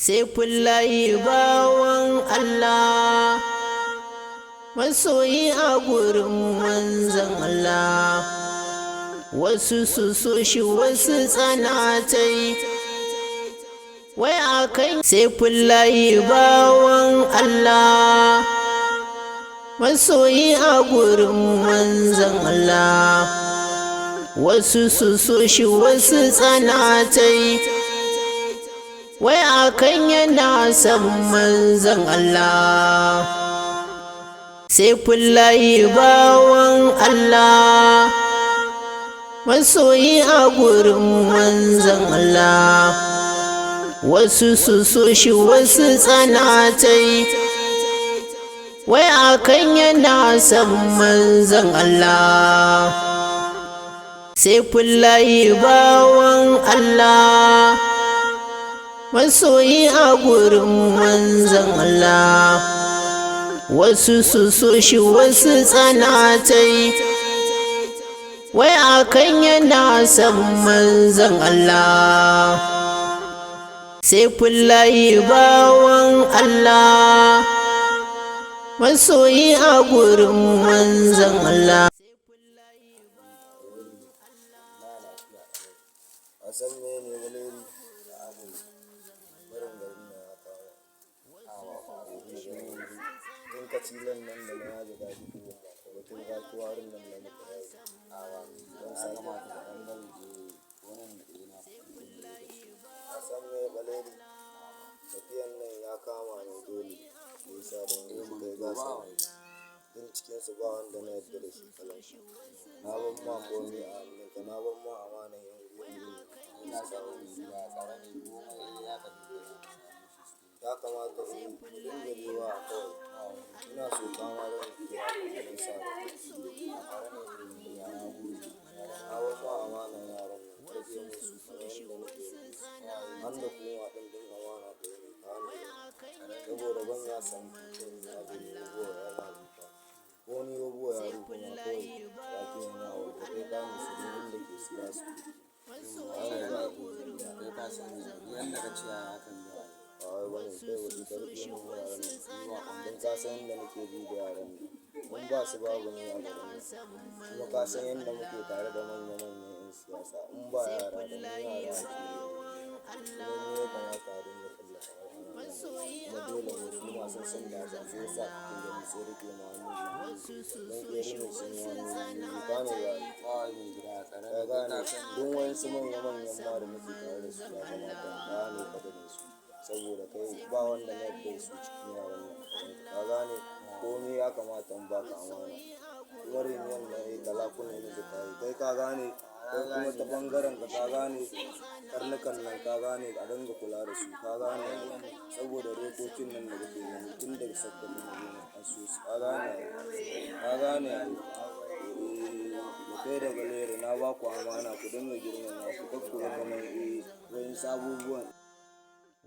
Saifullahi bawan Allah, masoyi a gurin manzon Allah. Wasu su so shi, wasu tsanatai, wai akan Saifullahi bawan Allah, masoyi a gurin manzon Allah. Wasu su so shi, wasu tsanatai, wai akan yana son manzon Allah. Saifullahi bawan Allah, masoyi a gurin manzon Allah. Wasu su so shi, wasu tsanatai, wai akan yana son manzon Allah. Saifullahi bawan Allah, masoyi a gurin manzon Allah. Wasu su so shi, wasu tsanatai, wai akan yana son manzon Allah. Saifullahi bawan Allah, masoyi a gurin manzon Allah. Na lafiya. A san mene Valeri da aka yi barin garin nan ya kama. Tun kacilan nan da na yaje daji ko batun warin nan da muka yayi. Don Ya sake kamata ka ɗan bari dai wannan da na lokaci. A san me, Valeri, tafiyan nan ya kama ne dole. Shi yasa don yanzu kai ga sani. Duk cikinsu ba wanda na yarda da shi kalan. Na ban ma komai a hannunka, na ban ma amanar 'yan uwan Ina samun mai gida tsare ne komai ya ka duba ka same shi. Ya kamata mu dinga duba kawai. Ina so kama zan kira ka don sa rai. Tsare ne mai gida, na gode. Na ban ma amanar yaran nan, ka riƙe mun su kamar yadda nake riƙe su. Har da kuma ɗin ɗin amana ɗaya ne ka gane. Saboda ban ya san mutum ya gani buwa yana rufa. Ko ni buwa ya rufa ma kawai ya ke yana wa kai ka musu duk inda ke su za su. Kai ka sani yanda ka ce hakan za a yi. Ba wai bane kai waje ka riƙe mun yaran nan. Don ka san yadda nake bi da yaran nan. In ba su babu ni a garin nan. Kuma ka san yadda muke tare da manya manyan 'yan siyasa. In ba yara da mu yara ake yi. Kuma mu ya kamata a dinga tallafa wa ana nan. Kuma dole ne su ma sun san da haka sai yasa kake gani sai riƙe mu hannu biyu. Don iya rinin sun yi hannu biyu. Ka gane ba ai. Ba wai mai gida tsare Ka ne kai gane ka sani. duk waƴansu manya manyan ma da muke tare da su ya kamata ka gane kadarin su. Saboda kai ba wanda na yarda da su cikin yaran nan. Ka gane komai ya kamata in baka amana. Kuma reniyon nan eh kala kunne ne ka yi. Kai ka gane kai kuma ta ɓangaren ka ka gane karnukan nan ka gane a dinga kula da su ka gane ai. Saboda rokokin nan da kake gani tun daga Sokoto na zo na anso su ka gane ai. Ka gane ai. Eh, da kai da Galeri na baku amana ku dinga girmama su kar ku ga kamar eh waƴansu abubuwan.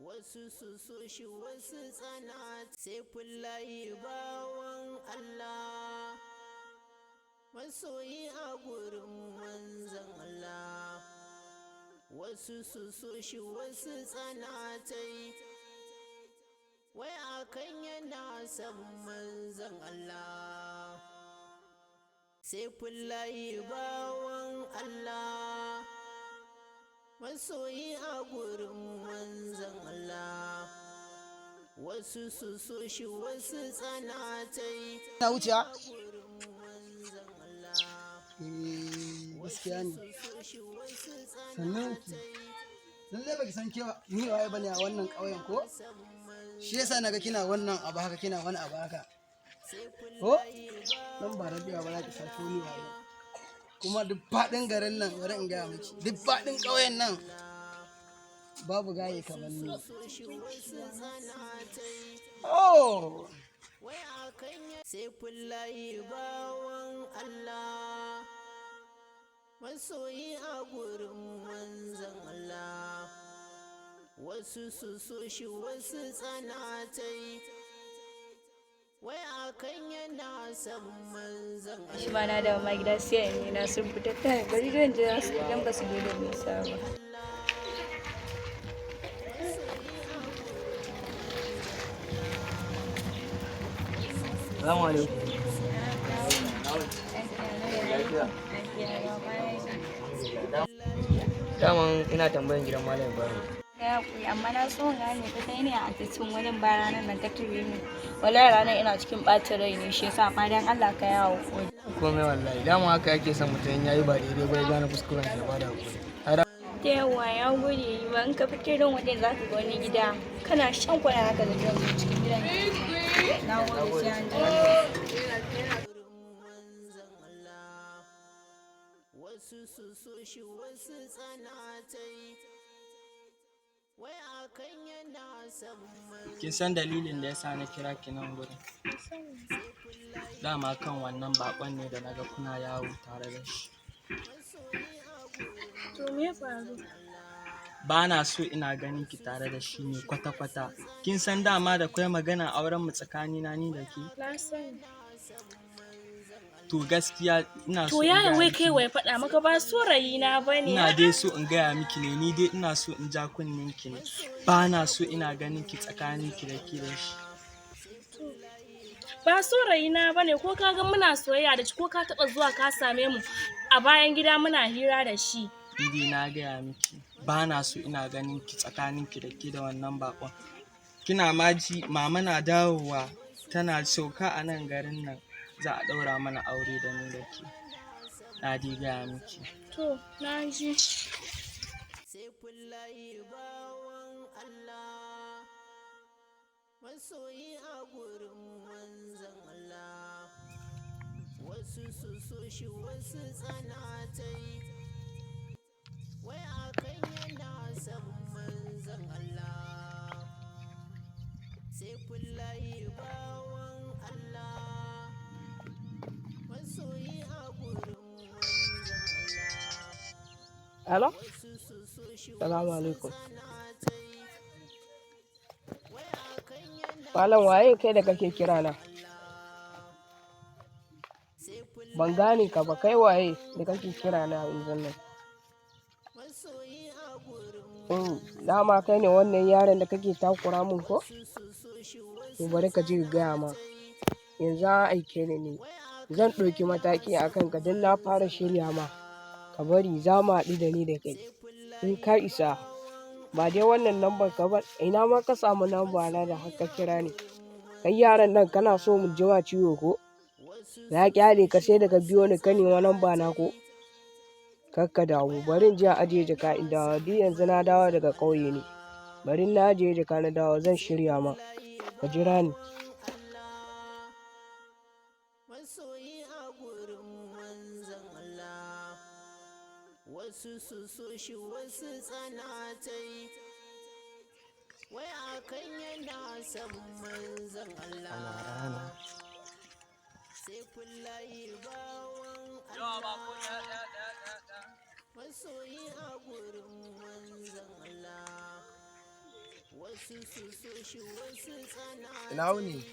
Wasu su so shi, wasu tsana. Saifullahi bawan Allah, masoyi a gurin manzon Allah. Wasu su so shi, wasu tsanatai, wai akan yana son manzon Allah. Saifullahi bawan Allah, masoyi a gurin manzon Allah. Wasu su so shi, wasu tsanatai. Na wuce. Eh, gaskiya ne. Sannan ki lallai baki san kewa ni waye bane a wannan ƙauyen ko? Shi yasa naga kina wannan abu haka, kina wani abu haka. Ko? Nan ba rabewa ba za ki san ko ni waye. Kuma duk faɗin garin nan, bari in gaya miki, duk faɗin ƙauyen nan babu gaye kamar ni. Oh! Saifullahi bawan Allah, masoyi a gurin manzon Allah. Wasu su so shi, wasu tsanatai, wai akan yana son manzon. Shi ma na dawo ma gida sai in yi na sun fita. Kai, bari zan jira su idan ba su je da nisa ba. Salamu alaikum. Daman ina tambayan gidan Malam Ibrahim. Ya haƙuri, amma na so in gane ka kai ne a cikin wajen ba ranar nan ka tare ni. Wallahi ranar ina cikin ɓacin rai ne, shi yasa, amma dan Allah ka yi haƙuri. Komai wallahi. Dama haka yake son mutum in yayi ba daidai ba ya gane kuskuren shi ya bada hakuri. Ai Ta yawa ya gode yi ba. In ka fito don wajen za ka ga wani gida, kana shan kwana haka da gidan cikin gidan. Na gode, sai an ji. Wasu su so shi, wasu tsanatai, wai akan yana son. Kin san dalilin da yasa na kira ki nan gurin? Dama kan wannan bakon ne da naga kuna yawo tare da shi. To, me ya faru? Ba na so ina ganin ki tare da shi ne kwata-kwata. Kin san dama da kwai magana auren mu tsakanina ni da ke? Na sani. To gaskiya ina so To in yaya gaya wai miki kai wai faɗa maka ba saurayi na bane. Ina dai so in gaya miki ne, ni dai ina so in ja kunnen ki ne. Ba na so ina ganin ki tsakanin ki da ke da shi. Ba saurayi na bane, ko ka ga muna soyayya da shi, ko ka taɓa zuwa ka same mu a bayan gida muna hira da shi. Ni dai na gaya miki, ba na so ina ganin ki tsakanin ki da ke da wannan bakon. Kina ma ji, mama na dawowa, tana sauka a nan garin nan za a ɗaura mana aure da ni da ke. Na dai gaya miki. To, na ji. Saifullahi bawan Allah, masoyi a gurin manzon Allah. Wasu su so shi, wasu tsanatai, wai akan yana son manzon Allah. Saifullahi bawan Allah, masoyi a gurin manzon Allah. Hello? Salamu alaikum. Malam, waye kai da kake kira na? Ban gane ka ba, kai waye da kake kira na yanzu nan? Dama kai ne wannan yaron da kake takura mun ko? To, bari ka ji in gaya ma. Yanzu an aike ni ne. Zan ɗauki mataki a kanka don na fara shirya ma. Ka bari za mu haɗu da ni da kai. In ka isa, ba dai wannan lambar ka ba, ina ma ka samu lamba na da har ka kira ni? Kai yaron nan, kana so mu ji ma ciwo ko? Na ƙyale ka sai da ka biyo ni ka nema lamba na ko? Kar ka damu, bari in je in ajiye jaka in dawo. Duk yanzu na dawo daga ƙauye ne. Bari in na ajiye jaka na dawo, zan shirya ma. Ka jira ni. Masoyi a gurin manzon Allah. Wasu su so shi, wasu tsanatai, wai akan yana son manzon Allah. Saifullahi bawan Allah, masoyi a gurin manzon Allah. Wasu su so shi, wasu tsanatai. Ina wuni?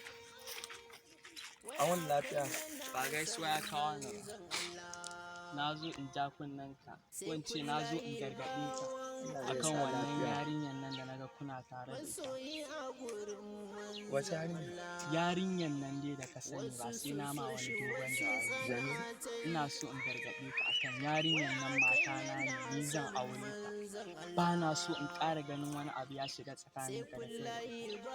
A wani lafiya? Ba gaisuwa ya kawo ni ba. Na zo in ja kunnen ka, ko in ce na zo in gargaɗe ka akan wannan yarinyar nan da naga kuna tare da ita. Wace yarinya? Yarinyar nan dai da ka sani, ba sai na ma wani dogon jawabi. Jamilu? Ina so in gargaɗe ka akan yarinyar nan, mata na ne, ni zan aure ta. Ba na so in ƙara ganin wani abu ya shiga tsakaninka da kai da ita.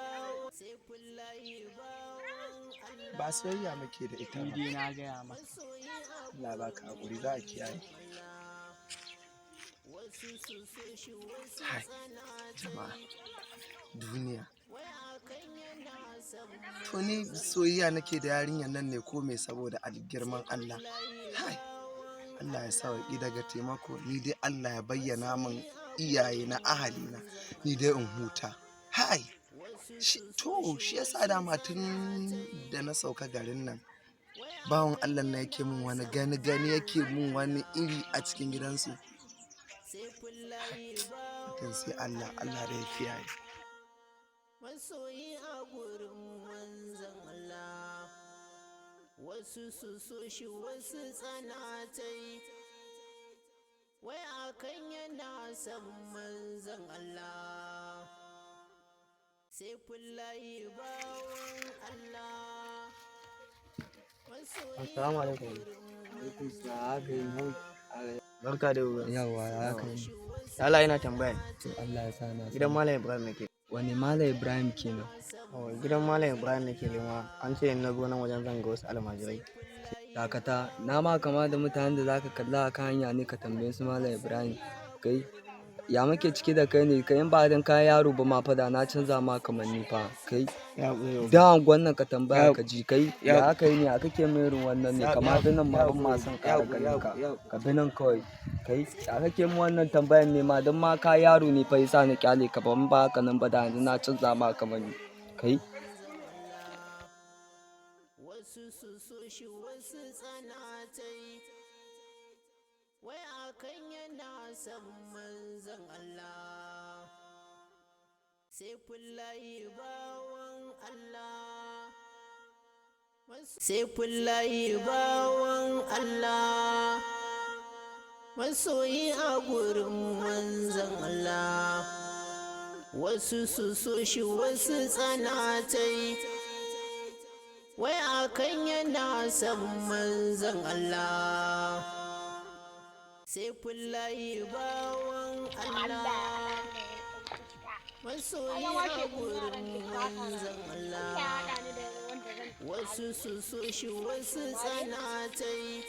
Ba soyayya muke da ita Ni ba. dai na gaya maka. Allah baka hakuri, za a kiyaye. Hai, jama'a, duniya. To, ni soyayya nake da yarinyar nan ne ko me, saboda girman Allah? Hai, Allah ya sauki daga taimako, ni dai Allah ya bayyana min iyaye na, ahali na, ni dai in huta. Hai, shi, to shi yasa dama tun da na sauka garin nan, bawan Allah na yake mun wani gani gani, yake mun wani iri a cikin gidansu. Mutum sai Allah, Allah da ya kiyaye. Masoyi a gurin manzon Allah. Wasu su so shi, wasu tsanatai, wai akan yana son manzon Allah. Saifullahi bawan Allah. Assalamu alaikum. Barka da wuya. Yawwa, ya aka yi? Allah yana tambaya. To Allah ya sa na Gidan sani. Malam Ibrahim nake. Wane Malam Ibrahim kenan? Oh, gidan Malam Ibrahim nake nema. An ce in na zo nan wajen zan ga wasu almajirai. Dakata, na ma kama da mutanen da zaka kalla a kan hanya ne ka tambaye su Malam Ibrahim. Kai, ya muke ciki da kai ne? Kai in ba dan kayan yaro ba ma fa da na canza ma kamanni fa. Kai, da anguwan nan ka tambaya ka ji kai, ya aka yi ne? A kake min irin wannan ne? Kama bi nan ma ban ma son ƙara ganin ka. Ka bi nan kawai. Kai, ya kake min wannan tambayan ne ma? Don ma ka yaro ne fa yasa na kyale ka, ban ba haka nan ba da yanzu na canza ma kamanni. Kai. Wasu su so shi, wasu tsana ta yi, wai akan yana son manzon Allah. Sai kullayi bawan Allah, sai kullayi bawan Allah, masoyi a gurin manzon Allah. Wasu su so shi, wasu tsana ta yi, wai akan yana son manzon Allah. Sai kullayi bawan Allah, masoyi a gurin manzon Allah. Wasu su so shi, wasu tsana ta yi,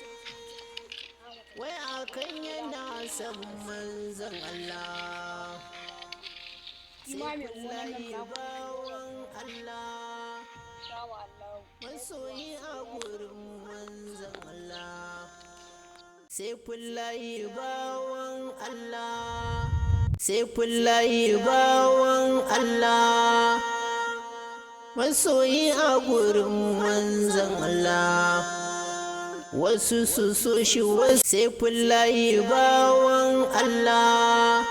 wai akan yana son manzon Allah. Sai kullayi bawan Allah, masoyi a gurin manzon Allah. Sai kullayi bawan Allah, sai kullayi bawan Allah, masoyi a gurin manzon Allah. Wasu su so shi, wasu, sai kullayi bawan Allah,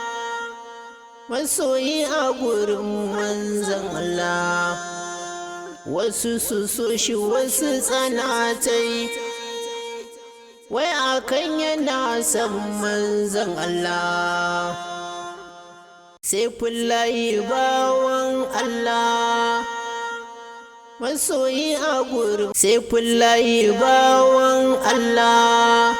masoyi a gurin manzon Allah. Wasu su so shi, wasu tsana ta yi, wai akan yana son manzon Allah. Sai kullayi bawan Allah, masoyi a gurin, sai kullayi bawan Allah.